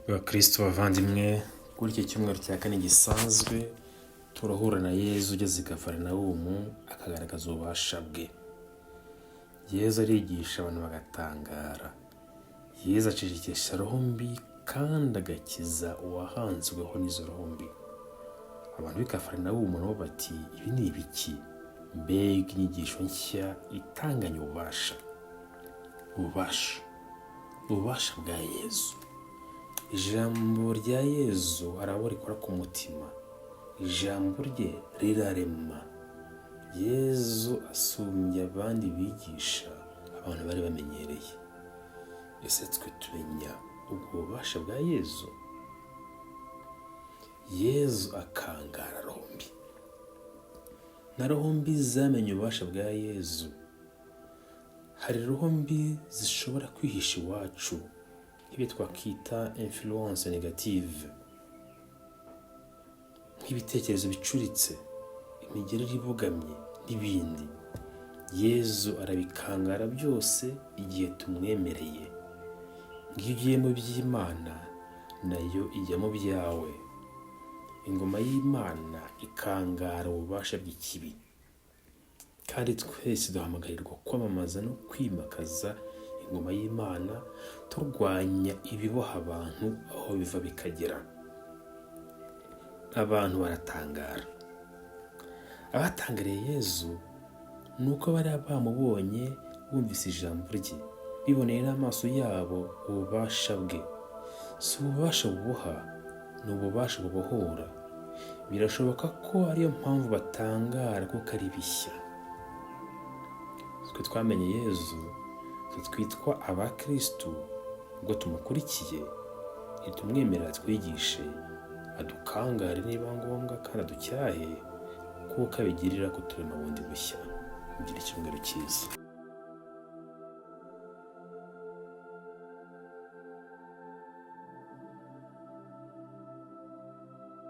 Bakristo bavandimwe, kuri iki cyumweru cya kane gisanzwe turahura na Yezu ugeze i Kafarinawumu akagaragaza ububasha bwe. Yezu arigisha abantu bagatangara. Yezu acecekesha roho mbi kandi agakiza uwahanzweho n'izo roho mbi. Abantu b'i Kafarinawumu nabo bati: "Ibi ni ibiki? Mbega inyigisho nshya itanganye ububasha!" Ububasha, ububasha bwa Yezu. Ijambo rya Yezu hari abo rikora ku mutima. Ijambo rye rirarema. Yezu asumbya abandi bigisha abantu bari bamenyereye. Ese twe tumenya ubwo bubasha bwa Yezu? Yezu akangara roho mbi. Na roho mbi zamenye ububasha bwa Yezu. Hari roho mbi zishobora kwihisha iwacu, nk'ibyo twakita influence négative, nk'ibitekerezo bicuritse, imigirire ibogamye n'ibindi. Yezu arabikangara byose igihe tumwemereye. Ngiyo ugiye mu by'Imana, nayo ijya mu byawe. Ingoma y'Imana ikangara ububasha bw'ikibi. Kandi twese duhamagarirwa kwamamaza no kwimakaza ingoma y'Imana, turwanya ibiboha abantu aho biva bikagera. Abantu baratangara. Abatangariye Yezu ni uko bari bamubonye, bumvise ijambo rye, biboneye n'amaso yabo ububasha bwe. Si ububasha buboha, ni ububasha bubohora. Birashoboka ko ariyo mpamvu batangara, kuko ari bishya. Twe twamenye Yezu, twe twitwa abakirisitu, ubwo tumukurikiye, nitumwemerera twigishe, adukangare niba ngombwa kandi aducyahe, kuko abigirira kuturema bundi bushya. Mugire icyumweru cyiza.